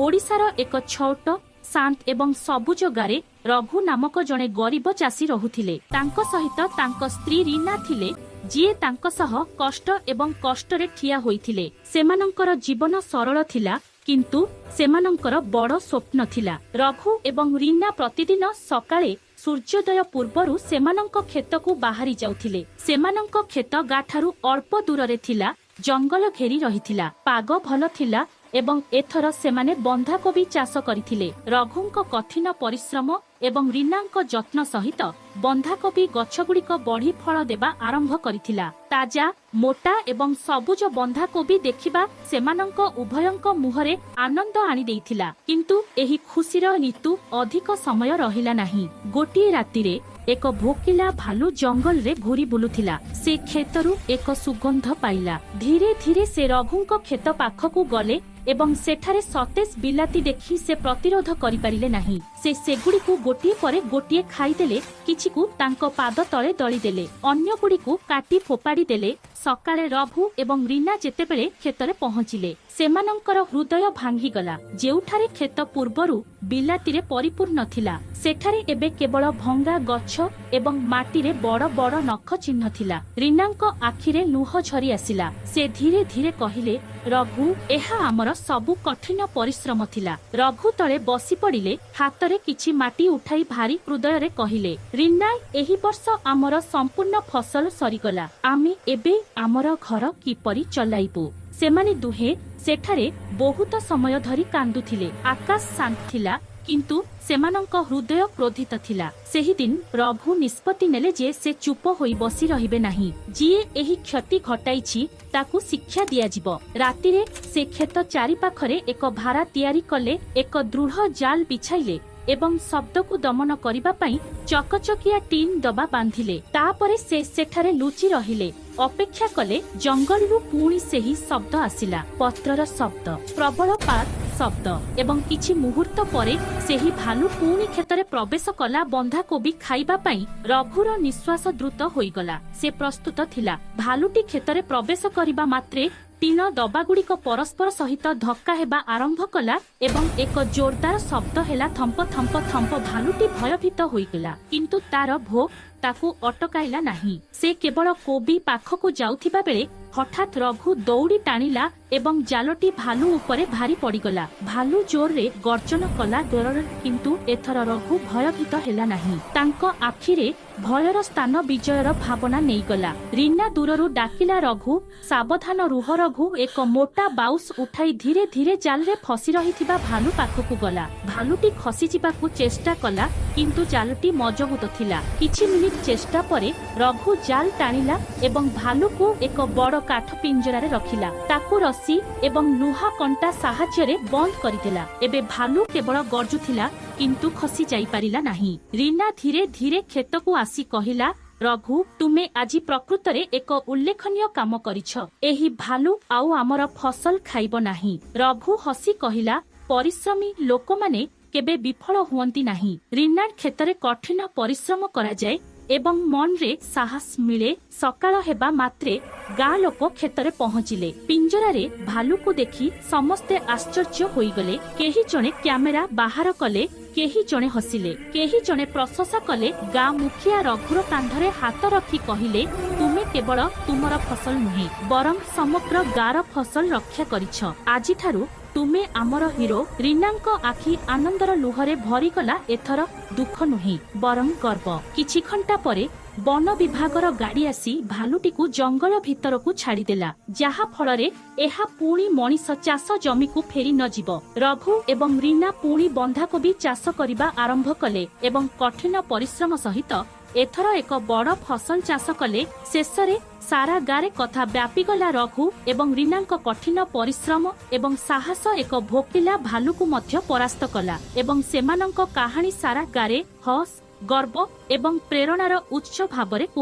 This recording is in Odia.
ଓଡ଼ିଶାର ଏକ ଛୋଟ, ଶାନ୍ତ ଏବଂ ସବୁଜ ଗାଁରେ ରଘୁ ନାମକ ଜଣେ ଗରିବ ଚାଷୀ ରହୁଥିଲେ। ତାଙ୍କ ସହିତ ତାଙ୍କ ସ୍ତ୍ରୀ ରୀନା ଥିଲେ, ଯିଏ ତାଙ୍କ ସହ କଷ୍ଟ ଏବଂ କଷ୍ଟରେ ଠିଆ ହୋଇଥିଲେ। ସେମାନଙ୍କର ଜୀବନ ସରଳ ଥିଲା, କିନ୍ତୁ ସେମାନଙ୍କର ବଡ଼ ସ୍ୱପ୍ନ ଥିଲା। ରଘୁ ଏବଂ ରୀନା ପ୍ରତିଦିନ ସକାଳେ ସୂର୍ଯ୍ୟୋଦୟ ପୂର୍ବରୁ ସେମାନଙ୍କ କ୍ଷେତକୁ ବାହାରି ଯାଉଥିଲେ। ସେମାନଙ୍କ କ୍ଷେତ ଗାଁଠାରୁ ଅଳ୍ପ ଦୂରରେ ଥିଲା, ଜଙ୍ଗଲ ଘେରି ରହିଥିଲା। ପାଗ ଭଲ ଥିଲା ଏବଂ ଏଥର ସେମାନେ ବନ୍ଧାକୋବି ଚାଷ କରିଥିଲେ। ରଘୁଙ୍କ କଠିନ ପରିଶ୍ରମ ଏବଂ ରୀନାଙ୍କ ଯତ୍ନ ସହିତ ବନ୍ଧାକୋବି ଗଛଗୁଡ଼ିକ ବଢ଼ି ଫଳ ଦେବା ଆରମ୍ଭ କରିଥିଲା। ତାଜା, ମୋଟା ଏବଂ ସବୁଜ ବନ୍ଧାକୋବି ଦେଖିବା ସେମାନଙ୍କ ଉଭୟଙ୍କ ମୁହଁରେ ଆନନ୍ଦ ଆଣିଦେଇଥିଲା। କିନ୍ତୁ ଏହି ଖୁସିର ଋତୁ ଅଧିକ ସମୟ ରହିଲା ନାହିଁ। ଗୋଟିଏ ରାତିରେ ଏକ ଭୋକିଲା ଭାଲୁ ଜଙ୍ଗଲରେ ଘୁରି ବୁଲୁଥିଲା। ସେ କ୍ଷେତରୁ ଏକ ସୁଗନ୍ଧ ପାଇଲା। ଧୀରେ ଧୀରେ ସେ ରଘୁଙ୍କ କ୍ଷେତ ପାଖକୁ ଗଲେ ଏବଂ ସେଠାରେ ସତେଜ ବିଲାତି ଦେଖି ସେ ପ୍ରତିରୋଧ କରିପାରିଲେ ନାହିଁ। ସେ ସେଗୁଡ଼ିକୁ ଗୋଟିଏ ପରେ ଗୋଟିଏ ଖାଇଦେଲେ। କିଛିକୁ ତାଙ୍କ ପାଦ ତଳେ ଦଳିଦେଲେ, ଅନ୍ୟଗୁଡ଼ିକୁ କାଟି ଫୋପାଡ଼ି ଦେଲେ। ସକାଳେ ରଘୁ ଏବଂ ରୀନା ଯେତେବେଳେ କ୍ଷେତରେ ପହଞ୍ଚିଲେ, ସେମାନଙ୍କର ହୃଦୟ ଭାଙ୍ଗିଗଲା। ଯେଉଁଠାରେ କ୍ଷେତ ପୂର୍ବରୁ ବିଲାତିରେ ପରିପୂର୍ଣ୍ଣ ଥିଲା, ସେଠାରେ ଏବେ କେବଳ ଭଙ୍ଗା ଗଛ ଏବଂ ମାଟିରେ ବଡ଼ ବଡ଼ ନଖ ଚିହ୍ନ ଥିଲା। ରୀନାଙ୍କ ଆଖିରେ ଲୁହ ଝରି ଆସିଲା। ସେ ଧୀରେ ଧୀରେ କହିଲେ, "ରଘୁ, ଏହା ଆମର ସବୁ କଠିନ ପରିଶ୍ରମ ଥିଲା।" ରଘୁ ତଳେ ବସି ପଡ଼ିଲେ। ହାତରେ କିଛି ମାଟି ଉଠାଇ ଭାରି ହୃଦୟରେ କହିଲେ, "ରୀନା, ଏହି ବର୍ଷ ଆମର ସମ୍ପୂର୍ଣ୍ଣ ଫସଲ ସରିଗଲା। ଆମେ ଏବେ ଆମର ଘର କିପରି ଚଲାଇବୁ?" ସେମାନେ ଦୁହେଁ ସେଠାରେ ବହୁତ ସମୟ ଧରି କାନ୍ଦୁଥିଲେ। ଆକାଶ ଶାନ୍ତ ଥିଲା, କିନ୍ତୁ ସେମାନଙ୍କ ହୃଦୟ କ୍ରୋଧିତ ଥିଲା। ସେହିଦିନ ରଘୁ ନିଷ୍ପତ୍ତି ନେଲେ ଯେ ସେ ଚୁପ ହୋଇ ବସି ରହିବେ ନାହିଁ। ଯିଏ ଏହି କ୍ଷତି ଘଟାଇଛି, ତାକୁ ଶିକ୍ଷା ଦିଆଯିବ। ରାତିରେ ସେ କ୍ଷେତ ଚାରିପାଖରେ ଏକ ଭାରା ତିଆରି କଲେ, ଏକ ଦୃଢ଼ ଜାଲ ବିଛାଇଲେ ଏବଂ ଶବ୍ଦକୁ ଦମନ କରିବା ପାଇଁ ଚକଚକିଆ ଟିନ୍ ଡବା ବାନ୍ଧିଲେ। ତାପରେ ସେ ସେଠାରେ ଲୁଚି ରହିଲେ, ଅପେକ୍ଷା କଲେ। ଜଙ୍ଗଲରୁ ପୁଣି ସେହି ଶବ୍ଦ ଆସିଲା, ପତ୍ରର ଶବ୍ଦ, ପ୍ରବଳ ପାଦ ଶବ୍ଦ ଏବଂ କିଛି ମୁହୂର୍ତ୍ତ ପରେ ସେହି ଭାଲୁ ପୁଣି କ୍ଷେତରେ ପ୍ରବେଶ କଲା ବନ୍ଧାକୋବି ଖାଇବା ପାଇଁ। ରଘୁର ନିଶ୍ୱାସ ଦ୍ରୁତ ହୋଇଗଲା। ସେ ପ୍ରସ୍ତୁତ ଥିଲା। ଭାଲୁଟି କ୍ଷେତରେ ପ୍ରବେଶ କରିବା ମାତ୍ରେ ଟିଣ ଡବାଗୁଡ଼ିକ ପରସ୍ପର ସହିତ ଧକ୍କା ହେବା ଆରମ୍ଭ କଲା ଏବଂ ଏକ ଜୋରଦାର ଶବ୍ଦ ହେଲା, ଥମ୍ପ ଥମ୍ପ ଥମ୍ପ। ଭାଲୁଟି ଭୟଭୀତ ହୋଇଗଲା, କିନ୍ତୁ ତାର ଭୋକ ତାକୁ ଅଟକାଇଲା ନାହିଁ। ସେ କେବଳ କୋବି ପାଖକୁ ଯାଉଥିବା ବେଳେ ହଠାତ୍ ରଘୁ ଦଉଡ଼ି ଟାଣିଲା ଏବଂ ଜାଲଟି ଭାଲୁ ଉପରେ ଭାରି ପଡ଼ିଗଲା। ଭାଲୁ ଜୋରରେ ଗର୍ଜନ କଲା ଦୋର, କିନ୍ତୁ ଏଥର ରଘୁ ଭୟଭୀତ ହେଲା ନାହିଁ। ତାଙ୍କ ଆଖିରେ ଭୟର ସ୍ଥାନ ବିଜୟର ଭାବନା ନେଇଗଲା। ରୀନା ଦୂରରୁ ଡାକିଲା, "ରଘୁ, ସାବଧାନ ରୁହ।" ରଘୁ ଏକ ମୋଟା ବାଉଁଶ ଉଠାଇ ଧୀରେ ଧୀରେ ଜାଲରେ ଫସି ରହିଥିବା ଭାଲୁ ପାଖକୁ ଗଲା। ଭାଲୁଟି ଖସିଯିବାକୁ ଚେଷ୍ଟା କଲା, କିନ୍ତୁ ଜାଲଟି ମଜବୁତ ଥିଲା। କିଛି ମିନିଟ ଚେଷ୍ଟା ପରେ ରଘୁ ଜାଲ ଟାଣିଲା ଏବଂ ଭାଲୁକୁ ଏକ ବଡ଼ କାଠ ପିଞ୍ଜରାରେ ରଖିଲା। ତାକୁ ରସି ଏବଂ ଲୁହା କଣ୍ଟା ସାହାଯ୍ୟରେ ବନ୍ଦ କରିଦେଲା। ଏବେ ଭାଲୁ କେବଳ ଗର୍ଜୁଥିଲା, କିନ୍ତୁ ଖସି ଯାଇପାରିଲା ନାହିଁ। ରୀନା ଧୀରେ ଧୀରେ କ୍ଷେତକୁ ଆସି କହିଲା, "ରଘୁ, ତୁମେ ଆଜି ପ୍ରକୃତରେ ଏକ ଉଲ୍ଲେଖନୀୟ କାମ କରିଛ। ଏହି ଭାଲୁ ଆଉ ଆମର ଫସଲ ଖାଇବ ନାହିଁ।" ରଘୁ ହସି କହିଲା, "ପରିଶ୍ରମୀ ଲୋକମାନେ କେବେ ବିଫଳ ହୁଅନ୍ତି ନାହିଁ। ରୀନା, କ୍ଷେତରେ କଠିନ ପରିଶ୍ରମ କରାଯାଏ ଏବଂ ମନରେ ସାହସ ମିଳେ।" ସକାଳ ହେବା ମାତ୍ରେ ଗାଁ ଲୋକ କ୍ଷେତରେ ପହଞ୍ଚିଲେ। ପିଞ୍ଜରାରେ ଭାଲୁକୁ ଦେଖି ସମସ୍ତେ ଆଶ୍ଚର୍ଯ୍ୟ ହୋଇଗଲେ। କେହି ଜଣେ କ୍ୟାମେରା ବାହାର କଲେ, କେହି ଜଣେ ହସିଲେ, କେହି ଜଣେ ପ୍ରଶଂସା କଲେ। ଗାଁ ମୁଖିଆ ରଘୁର କାନ୍ଧରେ ହାତ ରଖି କହିଲେ, "ତୁମେ କେବଳ ତୁମର ଫସଲ ନୁହେଁ, ବରଂ ସମଗ୍ର ଗାଁର ଫସଲ ରକ୍ଷା କରିଛ। ଆଜିଠାରୁ ତୁମେ ଆମର ହିରୋ।" ରୀନାଙ୍କ ଆଖି ଆନନ୍ଦର ଲୁହରେ ଭରିଗଲା। ଏଥର ଦୁଃଖ ନୁହେଁ, ବରଂ ଗର୍ବ। କିଛି ଘଣ୍ଟା ପରେ ବନ ବିଭାଗର ଗାଡ଼ି ଆସି ଭାଲୁଟିକୁ ଜଙ୍ଗଲ ଭିତରକୁ ଛାଡ଼ିଦେଲା, ଯାହା ଫଳରେ ଏହା ପୁଣି ମଣିଷ ଚାଷ ଜମିକୁ ଫେରି ନଯିବ। ରଘୁ ଏବଂ ରୀନା ପୁଣି ବନ୍ଧାକୋବି ଚାଷ କରିବା ଆରମ୍ଭ କଲେ ଏବଂ କଠିନ ପରିଶ୍ରମ ସହିତ ଏଥର ଏକ ବଡ଼ ଫସଲ ଚାଷ କଲେ। ଶେଷରେ ସାରା ଗାଁରେ କଥା ବ୍ୟାପିଗଲା, ରଘୁ ଏବଂ ରୀନାଙ୍କ କଠିନ ପରିଶ୍ରମ ଏବଂ ସାହସ ଏକ ଭୋକିଲା ଭାଲୁକୁ ମଧ୍ୟ ପରାସ୍ତ କଲା ଏବଂ ସେମାନଙ୍କ କାହାଣୀ ସାରା ଗାଁରେ ହସ, ଗର୍ବ ଏବଂ ପ୍ରେରଣାର ଉତ୍ସ ଭାବରେ କୁହା